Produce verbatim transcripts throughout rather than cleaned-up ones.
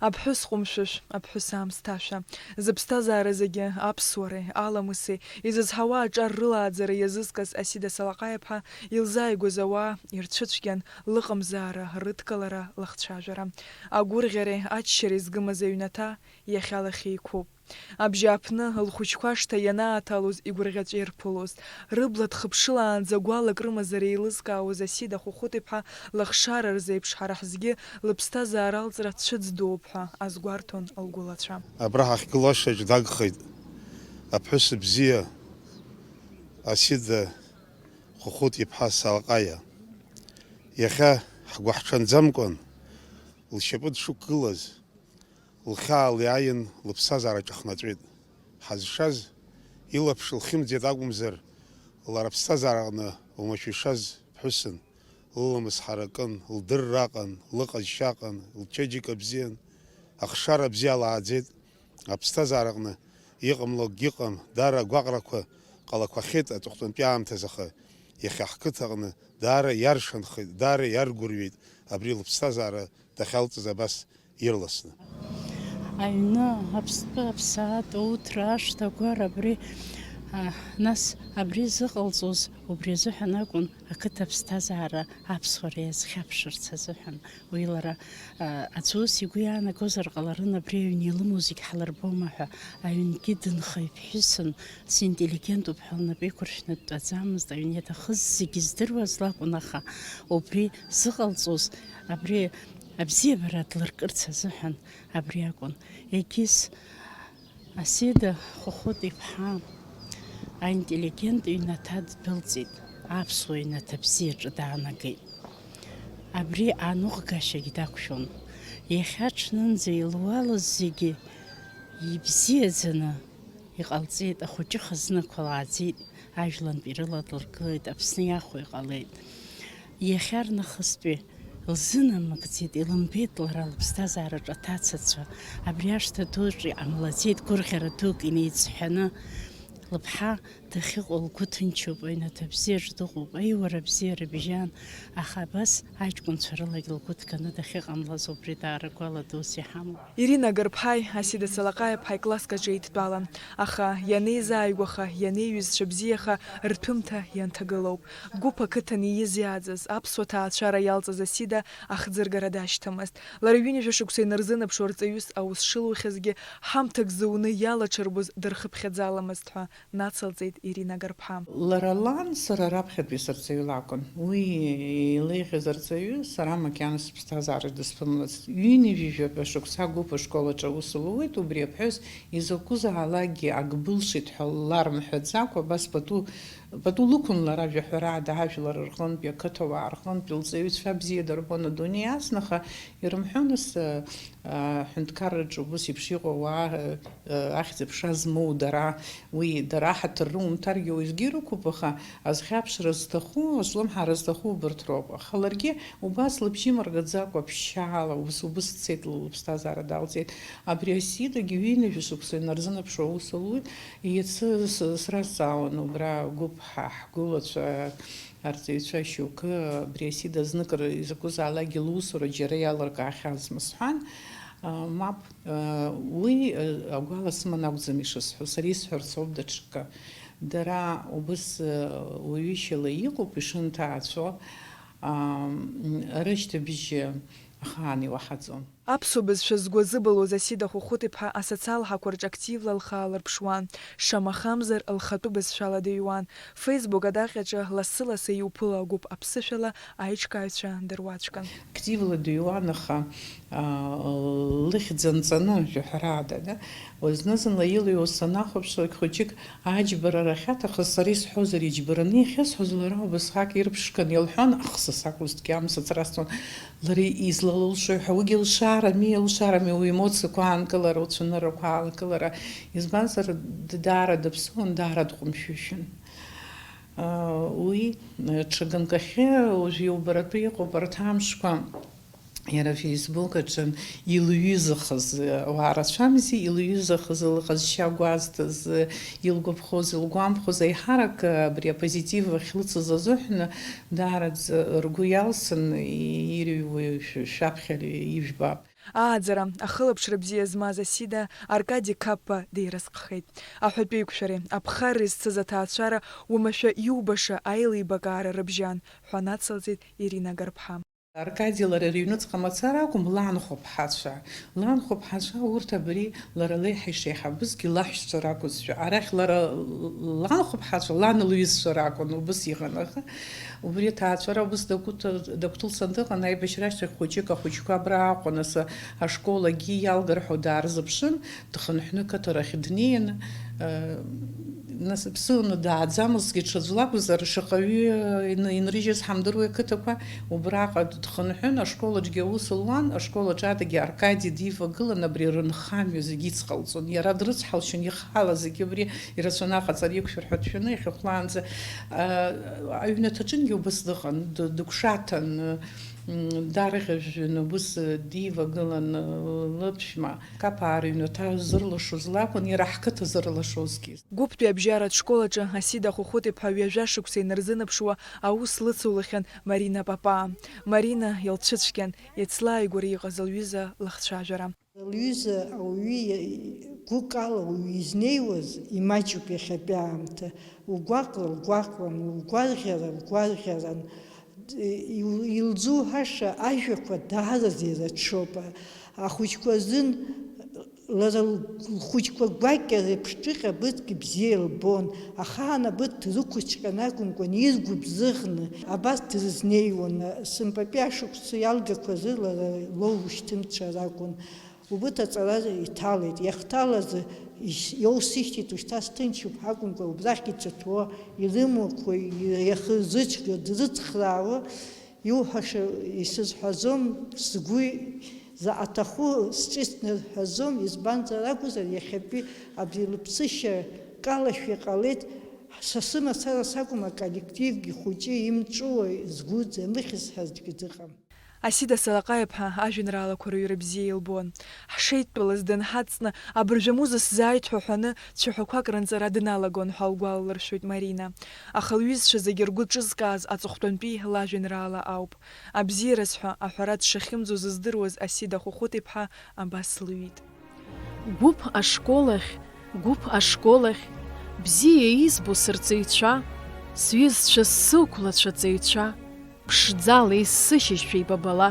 Аԥҳәыс ҟәымшәышә, аԥҳәыс аамсҭашәа, зыԥсҭазаара зегьы аԥсуареи аламыси изызҳауа аҿар рылааӡара иазызкыз Асида Салаҟаиаԥҳа илзааигәаз ауаа ирцәыцәгьан лыҟамзаара, рыдкылара, лахцәажәара. Агәырӷьареи аччареи згымыз аҩнаҭа иахьа лахьеиқәуп. Абжьааԥны лхәыҷқәа ашҭа ианааҭалоз игәырӷьаҵәа ирԥылоз, рыбла дхыԥшылаанӡа гәалак рымазар еилызкаауаз Асида Хәыхәыт-иԥҳа лыхшара рзеиԥш ҳара ҳзгьы лыԥсҭазаара алҵра цәыӡ дууп ҳәа азгәарҭон лгәылацәа. Абра ҳахьгылашаҿ дагхеит аԥҳәыс бзиа Асида Хәыхәыт-иԥҳа Салаҟаиа. Иахьа ҳгәыҳҽанӡамкәан лшьапы дшықәгылаз, лхьаала иааин, лыԥсҭазаара ҿахнаҵәеит. Ҳазшаз, илаԥш лхьымӡеит акәымзар, лара аԥсҭазаараҟны уамашәа ишаз ԥҳәысын, лыламыс ҳаракын, лдырра аҟан, лыҟазшьа аҟан, лчеиџьыка бзиан, ахшара бзиа лааӡеит. Аԥсҭазаараҟны иҟамло акгьы ыҟам, даара агәаҟрақәа ҟалақәахьеит аҵыхәтәантәи аамҭазы, аха иахьа ҳқыҭаҟны даара иаршанхеит, даара иаргәырҩеит абри лыԥсҭазаара дахьалҵыз абас ирласны. Аҩны, аԥстәы, аԥсаатә, ауҭра, ашҭа агәара абри, а, нас абри зыҟалҵоз убри азыҳәан акәын, ақыҭа аԥсҭазаара аԥсуара иазхьаԥшырц азыҳәан. Уи лара, а, аӡәы ус игәы иаанагозар ҟаларын, абри аҩн илымоу зегь ҳлырбома ҳәа, аҩнгьы дынхаҩ ԥҳәысын, синтеллигентуп ҳәа лнапы еиқәыршәны дтәаӡамызт, аҩн иаҭахыз зегь здыруаз лакәын, аха убри зыҟалҵоз, абри абзиабара длыркырц азыҳәан абри акәын. Егьыс, Асида Хәыхәыт-иԥҳа аинтеллигент ҩнаҭа ддәылҵит, аԥсуа ҩнаҭа бзиаҿы даанагеит. Абри аныҟәгашьагь дақәшәон. Иахьа ҽнынӡа илуалыз зегьы ибзиаӡаны иҟалҵеит, ахәыҷы хазынақәа лааӡеит, ажәлантәи рыла длыргылеит, Аԥсны иахәо иҟалеит. Иахьарнахыстәи лзынамыгӡеит, илымбеит лара лыԥсҭазаараҿы аҭацацәа. Абри ашҭа дуаҿы иҟамлаӡеит, гәырӷьара дук инеиҵҳәаны. Лыԥҳа дахьыҟоу лгәы ҭынчуп, аҩнаҭа бзиаҿ дыҟоуп, аиуара бзиа рыбжьан, аха абас аҷкәынцәа рылагь лгәы ҭганы дахьыҟамлаз убри даара гәала дус иҳамоуп. Ирина Гарԥҳаи Асида Салаҟаиаԥҳаи класск аҿы еидтәалан, аха ианеизааигәаха, ианеиҩызцәа бзиаха, рҭәымҭа ианҭагылоуп. Гәыԥ ақыҭан ииз иааӡаз, аԥсуа ҭаацәара иалҵыз Асида ахӡыргара дашьҭамызт. Лара ҩынҩажәа шықәса инарзынаԥшуа рҵаҩыс аус шылухьазгьы, ҳамҭак зуны иалаҽырбоз дырхыԥхьаӡаламызт ҳәа нацылҵеит Ирина Гарԥҳа. Лара лан сара раԥхьатәи сырҵаҩы лакәын. Уи илеиӷьыз арҵаҩы сара макьана сыԥсҭазаараҿ дысԥымлацт. Ҩынҩажәижәаба шықәса агәыԥ ашкол аҿы аус луеит, убри аԥҳәыс изакәызаалакгьы ак былшеит ҳәа ларымҳәаӡакәа, абас пату, пату лықәын лара, жәаҳәарада, ажәлар рҟынтәи, ақыҭауаа рҟынтәи лҵаҩцәа бзиа дырбон адунеи азна, аха ирымҳәои нас, а, аҳәынҭқарраҿы убыс еиԥш иҟоу ауаа, а, ахьӡ-аԥша змоу дара, уи дара аҳаҭыр румҭаргьы уеизгьы ирықәуп, аха азхьаԥшра зҭаху, азҿлымҳара зҭаху убарҭ роуп. Аха ларгьы убас лыбжьы имыргаӡакәа ԥшьаала ус убыс дцеит, лыԥсҭазаара далҵит. Абри Асидагьы ҩынҩажәа шықәса инарзынаԥшуа аус луит. Иацы с-, сразҵаауан убра гәыԥ ҳа-, ҳгәылацәа, арҵаҩцәа шьоукы, абри Асида зныкыр изакәызаалакгьы лусура џьара иалыркаахьазма сҳәан, а, мап, а, уи, а, агәала сыман акәӡам ишысҳәо, сара исҳәарц ауп даҽакы. Дара убыс, а, уаҩышьала иҟоуп ишынҭаацәо, а, м, рышьҭыбжь ахаан иуаҳаӡом. Аԥсуа бызшәа згәы азыбылуаз Асида Хәыхәыт-иԥҳа асоциал ҳақәа рҿы активла лхы аалырԥшуан, шамахамзар, лхатәы бызшәала дыҩуан. Facebook адаҟьаҿы лассы-лассы иуԥыло агәыԥ аԥсышәала аиҿкааҩцәа дыруаӡәкын. Активла дыҩуан, аха, аа, лыхьӡ анҵаны, жәаҳәарада, да? Зны-зынла илыҩуаз санахәаԥшлак, хәыҷык аџьбара рахьаҭахыз сара исҳәозар иџьбараны иахьысҳәоз, лара убасҟак ирԥшқан илҳәон, аха са сакәызҭгьы амца ацрасуан. Лара излалылшои ҳәа, уигьы лшарами, лшарами, уи эмоциақәа аанкылара, уцәаныррақәа аанкылара. Избанзар, д-, даара дыԥсуан, даара дҟәымшәышәын. Уи, ҽа ганкахьы уажә иубаратәы иҟоуп арҭ амшқәа, иара Facebook аҿы илҩызахаз ауаа рацәамзи, илҩызахаз, лыҟазшьа гәазҭаз, илгәаԥхоз, илгәамԥхоз, аиҳарак абри апозитив ахьлыцыз азыҳәан, даараӡа ргәы иалсын, ирыҩуа шә-, шәаԥхьа ижәбап. Ааӡара, ахылаԥшра бзиа змаз Асида Аркади Қапба деиразҟхеит. Аҳәатәеиқәшәареи аԥхарреи зцыз аҭаацәара уамашәа иубаша аилибакаара рыбжьан, ҳәа нацылҵеит Ирина Гарԥҳа. Аркади лара рыҩныҵҟа мацара акәым, ланхәыԥҳацәа. Ланхәыԥҳацәа урҭ абри лара леиҳа ишеиҳабызгьы лаҳәшьцәа ракәызшәа. Арахь лара ланхәыԥҳацәа лан лҩызцәа ракәын, убыс иҟан, аха убри аҭаацәара убыс дагәҭ-, дагәҭылцан дыҟан, аибашьра ашьҭахь хәыҷык ахәыҷқәа абра Аҟәа, нас ашкол агьи иалгар ҳәа даарзыԥшын, дхынҳәны қыҭарахь днеин, э, нас дыԥсыуаны дааӡамызҭгьы, ҽаӡә лакәзар, шаҟаҩы ин-, инрыжьыз ҳамдыруеи ақыҭақәа, убраҟа дхынҳәын, ашкол аҿгьы аус луан, ашкол аҿы адагьы Аркади дивагылан, абри рынхамҩа зегьы ицҟалҵон. Иара дрыцҳалшьон, ихала зегьы абри ирацәаны аҟаҵара иқәшәар ҳәа дшәаны, иахьахәлаанӡа, а, аҩнаҭаҿынгьы убыс дыҟан, д-, дыгәшаҭан, м, дарӷьажәҩан убыс дивагылан, лыԥшәма. Қапаа рыҩнаҭа зырлашоз лакәын, иара ҳқыҭа зырлашозгьы. Гәыԥтәи абжьаратә школ аҿы Асида Хәыхәыт-иԥҳа ҩажәа шықәса инарзынаԥшуа аус лыцылахьан Марина Папаа. Марина илцәыцәгьан, иацлааигәара иҟаз лҩыза лыхцәажәара. Лҩыза ауаҩы гәыкала уаҩы изнеиуаз имаҷуп иахьатәи аамҭа. Угәаҟра лгәаҟран, лгәарӷьара лгәарӷьаран. Ил-, илзуҳәаша ажәақәа даараӡа ирацәоуп. Ахәыҷқәа рзын лара лхәыҷқәа гәакьа реиԥш ҿыҟьа абырҭгьы бзиа илбон. Ахаан абырҭ дрықәыцәҟьан акәымкәан, иргәыбзыӷны абас дрызнеиуан. Сынтәатәи ашықәса иалгақәа рзы лара лоушьҭымҭацәа ракәын. Убырҭ аҵара иҭалеит. Иахҭалаз ис-, иоусышьҭит, ушьҭа сҭынчуп акәымкәа, убрахьгьы ҿыҭуа, ирымақәа иахырзыцәгьо, дрыцхраауа, иуҳәаша исызҳәаӡом, сгәы заҟа аҭаху сҿы снарҳәаӡом, избанзар акәзар, иахьатәи абри лыԥсышьа калашәа иҟалеит, са сымацара сакәым, аколлективгьы хәыҷы имҵәуа, згәы дзамыхьыз ҳәа аӡәгьы дыҟам. Асида Салаҟаи-иԥҳа ажәеинраалақәа рыҩра бзиа илбон. Ҳшеидтәалаз дынҳаҵны, абыржәы амуза сзааит ҳәа ҳәаны, цәаҳәақәак рынҵара дналагон ҳәа лгәалалыршәоит Марина. Аха лҩызцәа зегьы ргәы ҿызкааз аҵыхәтәантәи лажәеинраала ауп. Абзиараз ҳәа аҳәара дшахьымӡоз здыруаз Асида Хәыхәыт-иԥҳа абас лҩит. Гәыԥ ашкол ахь, гәыԥ ашкол ахь, бзиа избо сырҵаҩцәа, сҩызцәа, сықәлацәа ҵаҩцәа, ԥшӡала есышьыжьшәа ибабала,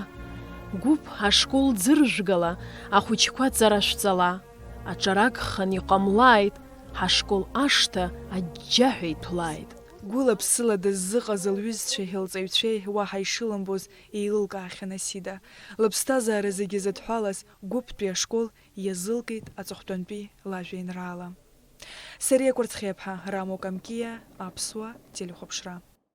гәыԥ ашкол ӡыржәгала, ахәыҷқәа ҵара шәҵала, аҿарагхан иҟамлааит, ҳашкол ашҭа аџьџьаҳәа иҭәлааит. Гәыла-ԥсыла дыззыҟаз лҩызцәеи лҵаҩцәеи уаҳа ишылымбоз еилылкаахьан Асида. Лыԥсҭазаара зегьы зыдҳәалаз гәыԥтәи ашкол иазылкит аҵыхәтәантәи лажәеинраала. Сариа Кәарцхиаԥҳа, Рамо Камкиа, Аԥсуа телехәаԥшра.